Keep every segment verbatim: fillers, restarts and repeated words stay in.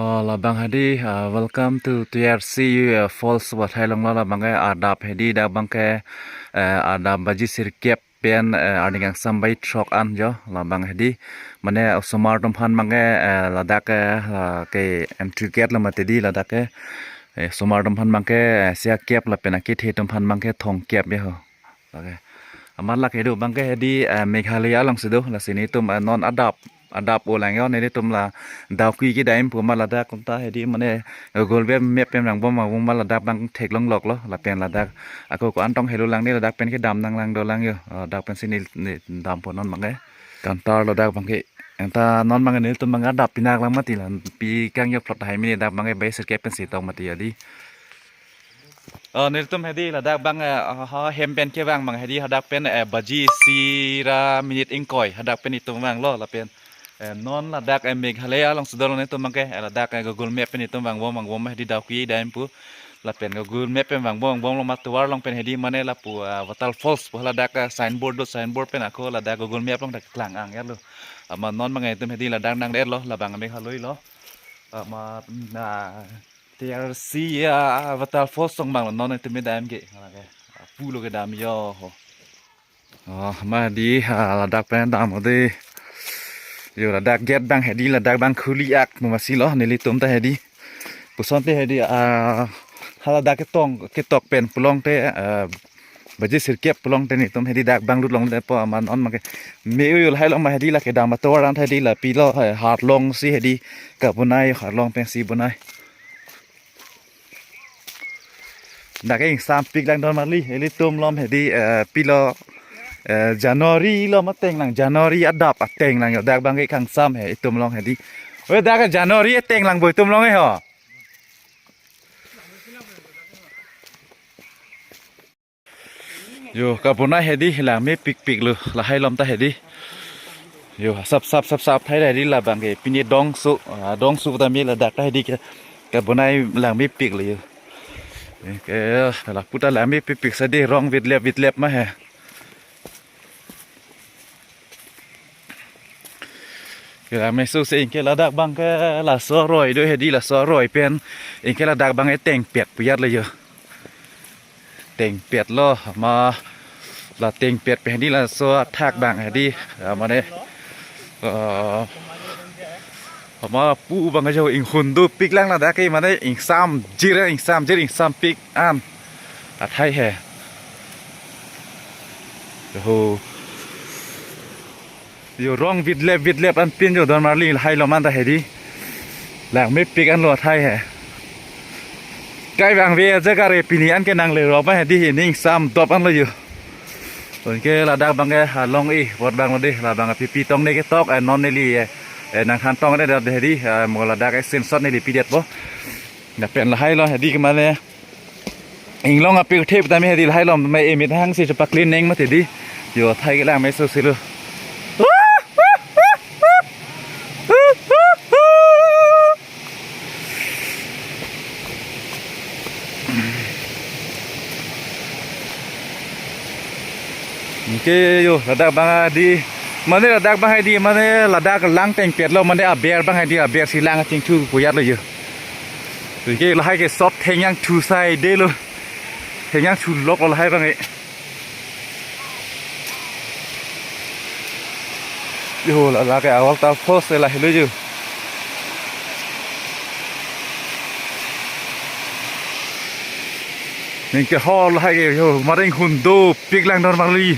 Oh, labang hedi, uh, welcome to T R C, uh, Falls, Wathai Longlo. Labang ke adap hedi, dak abang ke, uh, adap baji sirkep pen, uh, arni kangsam bai throk an jo. Labang hedi, mane osomar atum aphan abang ke, uh, ladak ke, uh, ke entry gate lo mati di ladak ke, uh, osomar atum aphan abang ke, uh, isi akep lapen akethe atum aphan abang ke thomkep ya ho. Okay. Amat lake do abang ke hedi, eh, Meghalaya alongsi do, lasi nelitum, eh, non adap, adap olang yo, nelitum la Dawki kedam pu amat ladak kumta hedi mane Google Map, map pen vangbom vangbom amat ladak abang theklong loklo, lapen ladak ako ko-an tong helo lang ne ladak pen kedam nanglang dolang yo, eh, dak pensi ne, ne dampo non abang ke. Kantar ladak abang ke, anta non abang ke nelitum abang adap pinak lang mati la, pi kangyo plot hai mini dak abang ke bai sirkep pensi tong mati hedi. Oh, nelitum hedi ladak abang, eh, ha, hem pen kevang abang hedi hadak pen, eh, baji isi ra minute ingkoi hadak pen itum vanglo lapen, eh, non ladak, eh, Meghalaya alongsi dolo nelitum abang ke, eh, ladak, eh, Google Map pen itum vangbom vangbom hedi Dawki dam pu lapen Google Map pen vangbom vangbomlo amat tovar along pen hedi mane lapu, eh, Waterfalls pu ladak, eh, signboard do, signboard pen ako ladak Google Map along dak klang-ang ya lo. Amat non abang itum hedi ladak nangdetlo labang Meghalaya lo. Amat na T R C ya, Waterfalls tong abang lo non itum dam ke, lake pulo kedam yo ho. Oh, amat hedi, ha, ladak pen dam hedi. Yo, ladak gate abang hedi, ladak abang khuli ak, mumasi lo, nelitum ta hedi. Puson te hedi, ah, ha ladak ketong, ketok pen pulote, ah, baji sirkep pulote nelitum hedi dak abang lut longlepo amat non abang ke. Me-o yo lahai lo amat hedi lake dam atovar an hedi la pilo, eh, Haflong si hedi kabonai, Haflong pensi bonai. Dak ingsampik lang don marli, ilitum along hedi, eh, pilo, eh, January along ateng lang, January adap ateng lang yo, dak abang ke kangsam he, itum along hedi. Oi, dak January ateng lang bo itum along he ho. Yo, kabonai hedi, langmepikpik lo, lahai along ta hedi. Yo, sap, sap, sap, sap, thai hedi labang ke, pini dongso, ah, dongso ta me ladak ta hedi ke, kabonai langmepik lo yo. Ke, lapu ta langmepikpik sa di rong vitlep, vitlep ma he. Ke langmeso se ingke ladak abang ke laso aroi do hedi laso aroi pen. Ingke ladak abang ke tengpet pu ajat lo yo. Tengpet lo ma la tengpet pen hedi laso athak abang hedi. Ah, mane, ah, ama pu abang jo inghun dopik lang ladak ke mane ingsamjir, ingsamjir, ingsampik an athai he. Ho. Yo rong vitlep vitlep anpin yo don marli lahai along an ta hedi. Langmepik an lo athai he. Kai abang ve aja kare pini an ke nangle rok ma hedi he ning sam dop an lo yo. Anke ladak abang ke halong i bot abang lo de labang apipi tong ne ketok, eh, non neli, eh, eh, nangthan tong ne hedi, eh, mo ladak, eh, screenshot neli pidetpo. Lapen lahai along hedi ke mane inglong apik thep tame hedi lahai along me emit hang si chepa clean neng mati di. Yo thai ke langmeso si lo. Ingke yo ladak abang hedi. Mane ladak abang hedi mane ladak lang tengpet lo mane aber abang hedi aber si lang chingthu pu ajat lo yo. Ingke lahai ke sop thengyang thu sai de lo. Thengyang thu lok lo lahai abang e. Yo, la, lake awal tal post la helo yo. Ingke hol hai ke yo, mane inghun dopik lang don marli.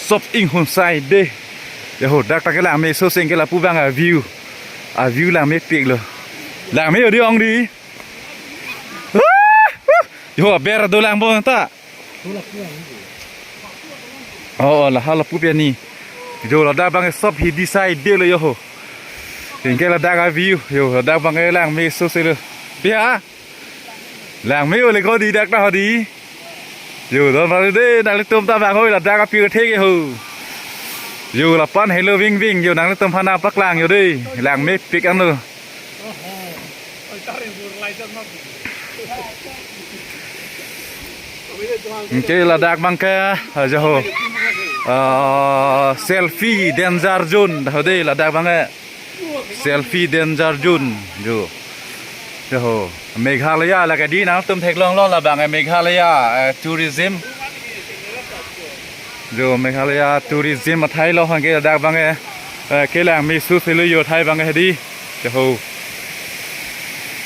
Sop inghun sai de. Yo, dak ta ke langmeso si ingke lapu abang a view. A view langmepik lo. Langme yo di ong di. Yo, aber dolang bo ta. Oh, la hala pu piani. Yo, ladak abang sop hidi sai de lo yo ho. Ingke ladak a view. Yo, ladak abang langmeso si lo. Pia. Langme ole ko di dak ta hedi. Yo, don marli de, nanglitum ta vang hoi ladak apik thek ho. Yo, lapan helo vingving, yo, nanglitum aphan nangpaklang yo de. Langmepik an lo. Ingke ladak abang ke, aja ho. Ah, selfie danger zone, dah de ladak abang ke. Selfie danger zone, jo. Jo ho. Meghalaya la ke di nangtum theklonglo labang, eh, Meghalaya, eh, tourism. Jo, Meghalaya tourism athai lo, anke dak abang, eh, eh, kelang me sose lo jo athai abang, eh, di. Jo ho.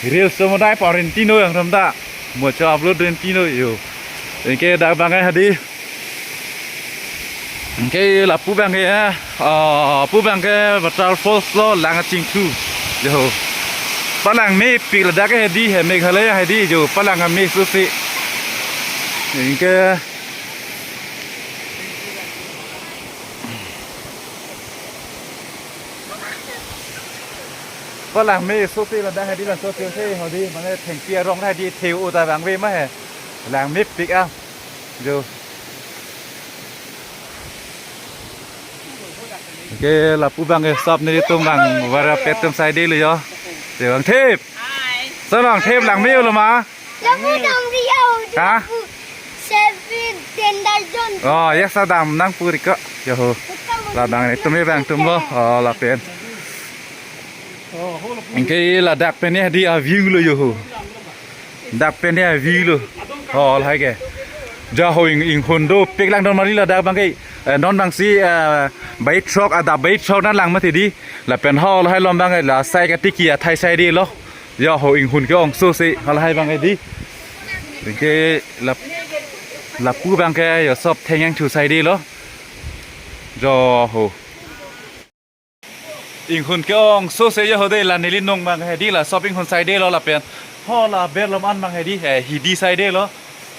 Reels so mo dai parin tino yang ram da. Mo cho upload rin tino jo. Anke dak abang, eh, di. Anke lapu abang ke, ah, pu abang ke waterfalls lo Langchingthu. Jo. Palang mepik ladak ke hedi, he Meghalaya hedi jo, palang me sose. Anke palang me sose ladak hedi, la sose se hedi, mane thengpi arong hedi, theu ta abang ve ma he. Lang mepik ah. Jo. Anke lapu abang ke sap nelitum abang varapet atum saidelo jo. Jo Bangthip. Hai. Sa Bangthip lang me lo ma? Lapu dam ri au. Ha? Lapu selfie danger zone. Oh, ya sa dam nangpu ri ko. Jo ho. Labang nelitum abang atum lo. Oh, lapen. Anke ladak pen hedi a-view lo jo ho. Dak pen hedi a-view lo. Ho lahai ke. Jo ho ing, inghun dopik lang don mari ladak abang ke. Eh, non abang si, eh, bai throk, adap bai throk nanglang mati di. Lapen ho lahai along abang ke la sai ke tiki athai saidelo. Jo ho inghun ke-ong sose ho lahai abang ke di. Anke lap, lapu abang ke jo sop thengyangthu saidelo. Jo ho. Inghun ke-ong sose jo ho de, la neli nung abang hedi, la sop inghun saidelo lapen. Ho la aber along an abang hedi, eh, hidi saidelo.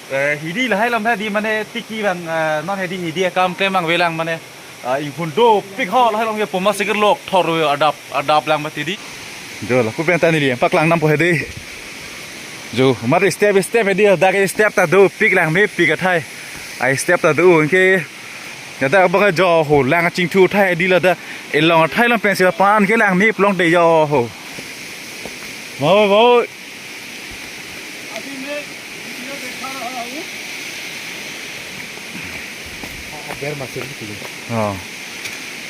Eh, hidi lahai along hedi mane tiki abang, eh, non hedi hidi akam klem abang velang mane. Ah, inghun dopik ho lahai along ke pu ma sikir lok thor adap, adap lang mati di. Jo lapu pen ta neli paklang dampo hedi. Jo, mari step step hedi, dak step ta dopik lang mepik athai. Ai step ta do anke. Ladak abang jo ho, Langchingthu athai di ladak. Elong athai along pensi pan ke lang mepik long de jo ho. Mau, mau. Aber masih gitu. Oh.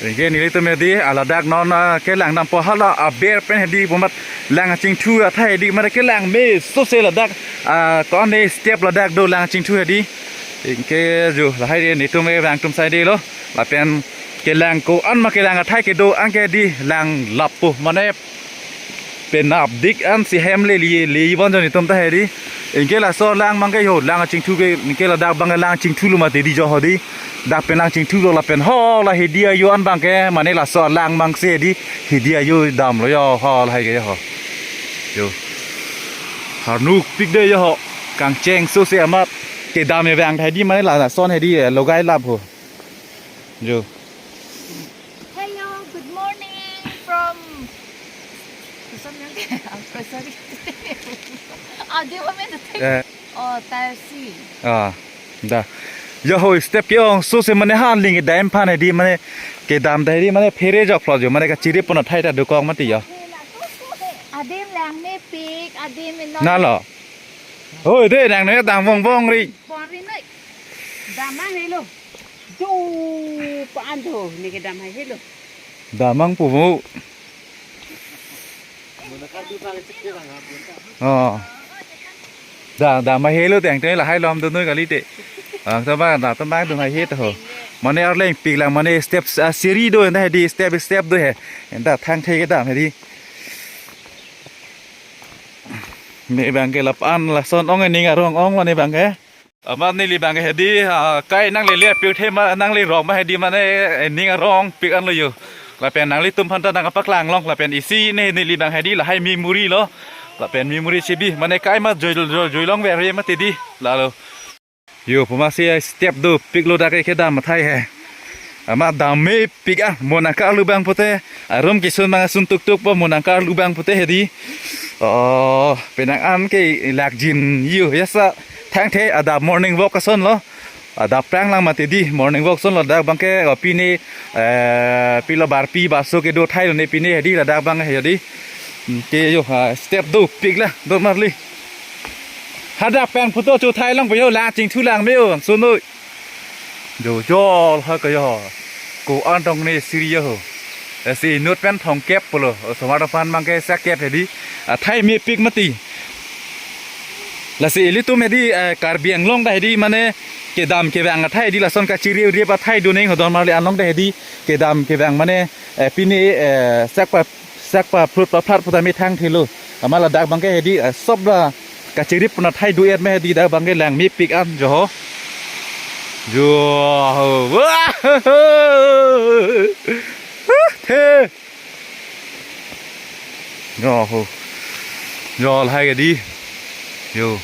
Anke nelitum hedi, ah, ladak non, ah, kelang dampo hala aber pen hedi pu amat Langchingthu athai hedi mane kelang me sose ladak, ah, ko-an de step ladak do Langchingthu hedi. Anke jo lahai de nelitum abang atum saidelo. Lapen kelang ko-an ma kelang athai kedo anke di lang lapu mane penap dik ansi hem le li, li bon jo nelitum ta hedi. Anke laso alang abang ke jo Langchingthu ke, anke ladak abang ke Langchingthu lo mati di jo ho di. Dak pen Langchingthu lo lapen ho la hidi ajo an abang ke mane laso alang abang si di hidi ajo damlo jo ho lahai ke jo ho. Jo. Harnuk pik de jo ho. Kangcheng sose amat kedam abang hedi mane la lason hedi, eh, logai lap ho. Jo. Hello, good morning from Kusam yang, oh, sorry. Ah, di ba me tu? Eh. Oh, Tarsi. Ah, da. Jo ho step ke-ong sose mane han ling kedam aphan hedi mane kedam ta hedi mane phere jok phlot jo mane kachiri pon athai ta dokok mati jo. Adim lang mepik, adim ino. Na lo. Oi, de nang ne dam vong vong ri. Pon ri noi. Dam mang helo. Jo, pa an jo, ne kedam hai helo. Dam mang pu mo. Oh. Da, dam hai helo teng te lahai along do noi kali te. Ah, to ba, da, to ba do hai he to ho. Mane arleng pik lang mane step, ah, siri do enda di step, step do he. Enda thangthek kedam hedi. Ne abang ke lapu an lason ong, ning arong ong lo ne abang ke. Amat neli abang ke hedi, ah, kai nanglele apirthe ma nangle rong ma hedi mane, eh, ning arong pik an lo jo. Lapen nanglitum aphan ta nangpaklang long lapen isi ne neli abang hedi lahai memory lo. Lapen memory chebi mane kai ma joi, joi, joi longver mati di. Lalo. Jo pu ma si step dopik lo dak ke kedam athai he. Amat dam mepik ah, mo nangkarlu abang pute, arum kisun abang asun tuktuk po mo nangkarlu abang pute hedi. Oh, penang an ke lakjin jo ya sa thangthe adap morning walk ason lo. Adap prang lang mati di morning walk ason lo dak abang ke, oh, pine, eh, pilo barpi baso kedo athai lo ne pine hedi ladak abang hedi. Hmm, ke jo, ah, step dopik la, dor marli. Hadak pen photo cho thai long po jo Langchingthu lang me jo, so noi. Jo, jo, ha ka jo. Ko-an tong ne siri jo ho. Lasi inut pen thomkep pulo, osomar aphan abangke sakep hedi, athai mepik mati. Lasi ilitum hedi, eh, Karbi Anglong ta hedi mane kedam kevang athai hedi lason kachiri uri athai do neng ho, don marli along ta hedi kedam kevang mane, eh, pine, eh, sakpa sakpa phrut paphrut puta methang thilo. Amat ladak abangke hedi, eh, sop la kachirip puna athai do-et me hedi, dak abangke lang mepik an jo ho. Jo ho. Wah! The. Jo ho. Jo lahai ke di. Yo.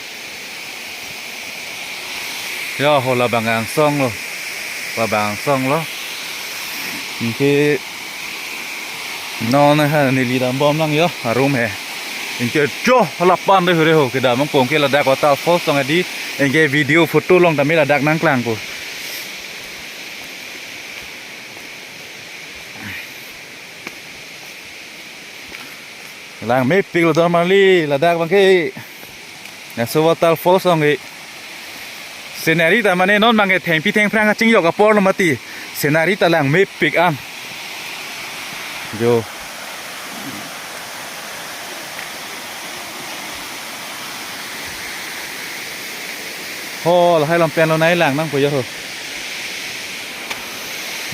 Yo ho, labang angsong lo. Labang angsong lo. Anke non ha neli dambom lang yo, arum he. Anke jo lapan de hure ho, kedam abang pong ke ladak waterfall song hedi. Anke video photo along tame ladak nangklangpo. Lang mepik lo don marli, ladak abangke. Laso waterfall song ke. Scenery ta mane non abangke thengpi thengphrang kachingjok apor lo mati. Scenery ta lang mepik an. Jo. Ho, lahai along pen lo nai lang nangpo jo ho.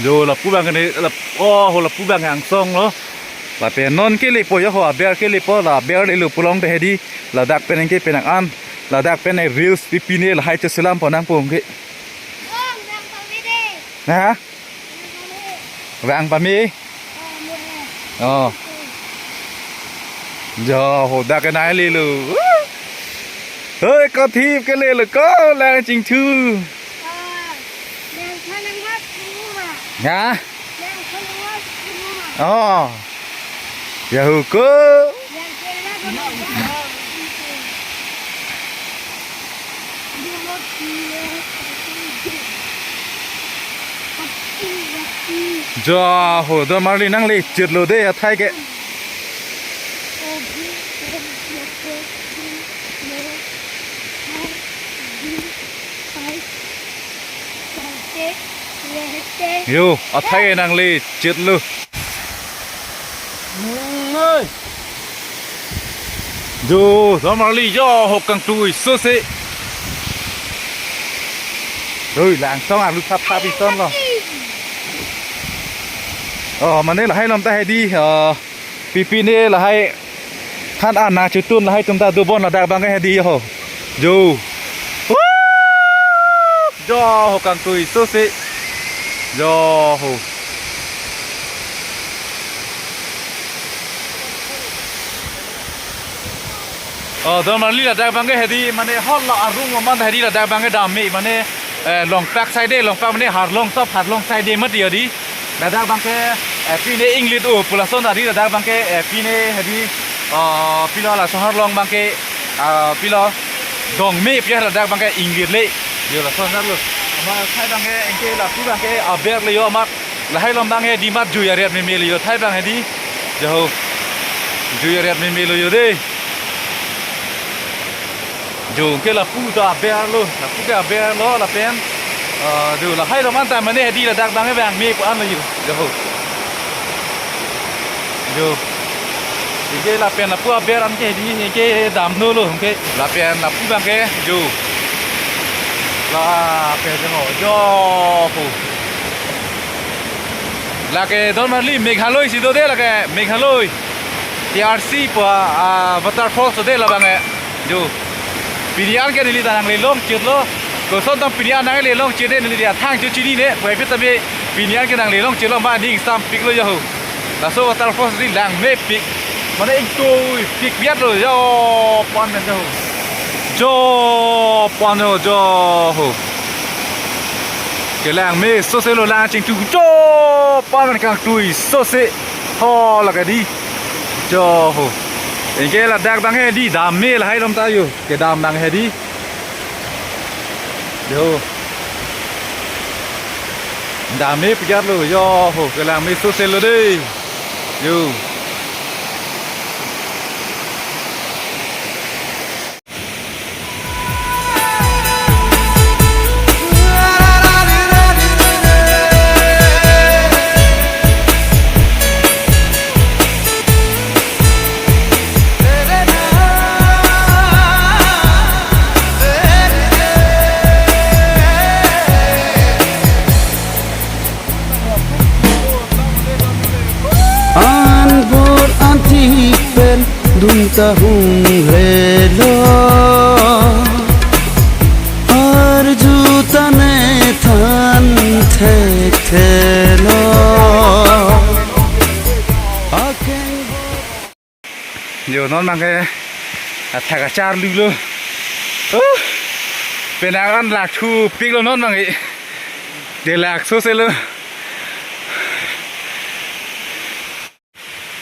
Jo, lapu abangke ne, lap-, oh, ho, lapu abangke angsong lo. Lapen non kelepo jo ho, aber kelepo, la aber lelo pulote hedi, ladak pen anke penang an, ladak pen ne reels pi pine lahai cheselam po nangpo anke. Ha? Vang pame? Oh. Jo, ho dak kenai lelo. Hei, ko thip ke lelo, ko lang chingthu. Ha? Oh. Yahoo ko. Jo ho, don marli nangle chit lo de athai ke. Yo, athai nangle chit lo. Oi. Jo, don marli jo ho kangtui sose. Oi, langsong alu thap thap ison lo. Oh, mane lahai along ta hedi, oh, pi pine lahai than an nangchetun lahai atum ta dobom ladak abangke hedi ho. Jo. Woo! Jo ho kangtui sose. Jo ho. Oh, don marli ladak abangke hedi mane hol la arum aman hedi ladak abangke dam me mane, eh, Longpak side, Longpak mane Harlong sop Harlong side mati hedi. Ladak abangke, eh, pine inglit o pu lason hedi ladak abangke, eh, pine hedi, oh, pilo laso Harlong abangke, ah, pilo dong me pi ladak abangke inglit le. Yo laso Harlong. Amat athai abangke anke lapu abangke aber le yo amat. Lahai along abangke di amat jui aret meme le yo athai abang hedi. Jo ho. Jui aret meme le yo de. Jo anke lapu ta aber lo, lapu ke aber lo lapen. Ah, jo lahai along anta mane hedi ladak abangke vang me pu an lo yo. Jo ho. Jo. Anke lapen lapu aber anke hedi anke damno lo anke lapen lapu abangke jo. Lapen jo ho, jo ho. Lake don marli Meghalaya si do de lake Meghalaya. T R C pu, ah, waterfalls do de labang eh. Jo. Pini an ke neli ta nangle longchit lo. Koson tang pini an nangle longchit de neli dia thang cho chini ne. Puvoiphit tame pini an ke nangle longchit lo ma ning sampik lo jo ho. Laso waterfalls di lang mepik. Mane ingtuipik biat lo jo pan men jo ho. Jo pan jo jo ho. Kelang me sose lo lang chingthu jo pan men kangtui sose. Ho lake di. Jo ho. Anke ladak abangke di dam me lahai along ta yo. Kedam nang hedi. Jo. Dam me piat lo jo ho kelang me sose lo de. Jo. Kahung helo, arju tane than thekthelo. Akeng Yo, non abangke athak acharlulo. Oh, penang an lakthu piklo non abangke. Delak soselo.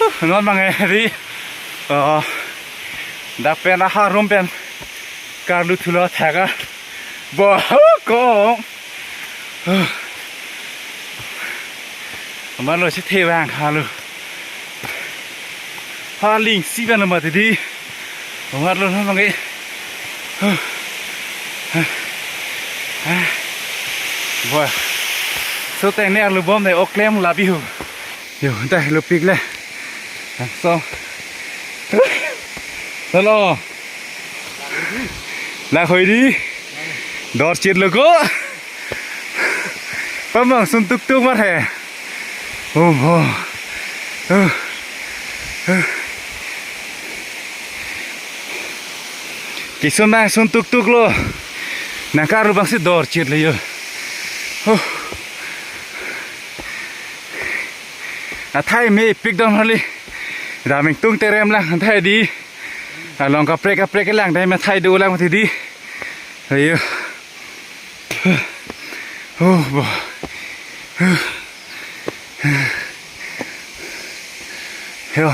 Oh, non abangke di, oh, dak pen aharum pen karlu thulo athak a. Bo, oh, kong. Amarlo si thevang halo. Haling si kan mati di. Amarlo non abangke. Bo. So teng ne arlu bom de oklem labi ho. Yo, dah lupik le. Langsung. Halo. Lakhoi di. Dor chit lo ko. Pamang sun tuk tuk mar he. Oh, oh. Uh. Uh. Kisun bang sun tuk tuk lo. Nangkarlu bang si dor chit lo yo. Oh. Athai mepik dam hali. Daming tung terem lang athai di. Along kaprek kaprek lang dai athai do lang mati di. Ayo. Oh, bo. Yo.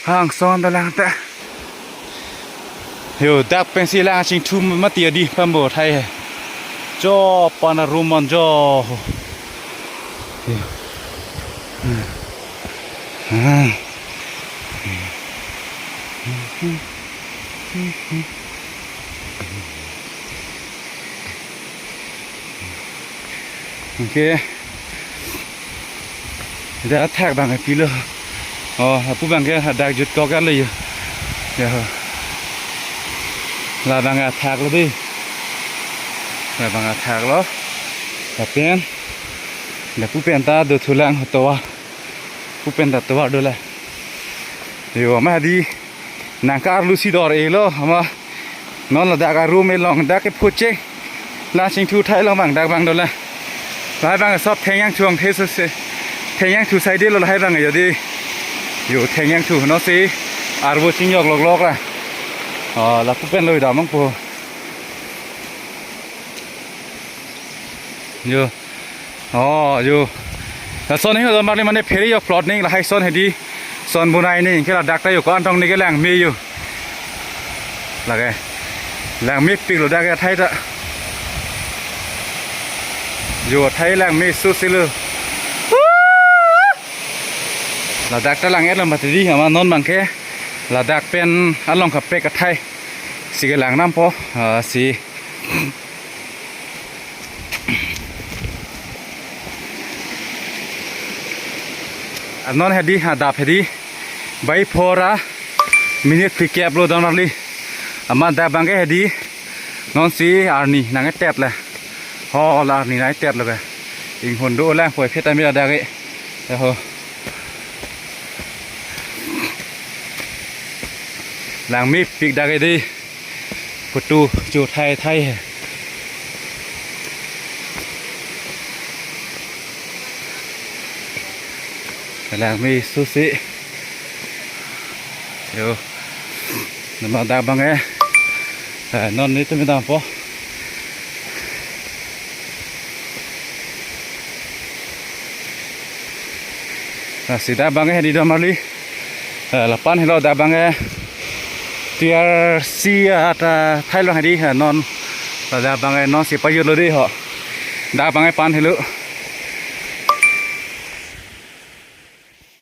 Hang son da lang ta. Yo, dak pensi lang chingthum mati adi pambo thai he. Jo pana rumon jo. Yo. Hmm. Ah. Okay. Dak athak abangke pilo. Oh, lapu abangke dak jut kok lo yo. Ya. Labang athak lo dei. Labang athak lo. Lapen. Lapu pen ta do thulang tovar. Lapu pen ta tovar dolang. Yo, ma di. Nangkarlu si dor-e lo, ama non ladak arum along dak ke phuche. La chingthu thai along abang dak abang dolang. Lahai abang sob thengyang thu angthe sose. Thengyang thu saide lo lahai abang yo di. Yo thengyang thu no si arvo chingjok lok lok la. Oh, lapu pen lo damang po. Yo. Oh, yo. Lason he do marli mane phiri yo plot ning lahai son hedi. Son bunai ning ke ladak ta yo ko-an tong ni ke langme yo. Lake. Langmepik lo dak athai ta. Yo athai langme soselo. Ladak ta lang-et lo mati di ama non abangke. Ladak pen along kaprek athai. Si ke lang nampo. Ah, si. Non hedi ha dap hedi. Bai phora minute phlikep lo don marli. Ama dap abangke hedi. Non si arni nangketet le. Ho la arni nangketet lo ke. Inghun do lang poi phet ami ada ke. Ya ho. Langmepik dak ke di. Photo cho thai thai he. Langme sose. Yo. Nama dak abangke. Eh, non ni tumi dampo. Nah, si dak abangke di don marli. Eh, lapan helo dak abangke. Tiar si ata thai lo hedi, eh, non. Dak abangke non si pajut lo di ho. Dak abangke pan helo.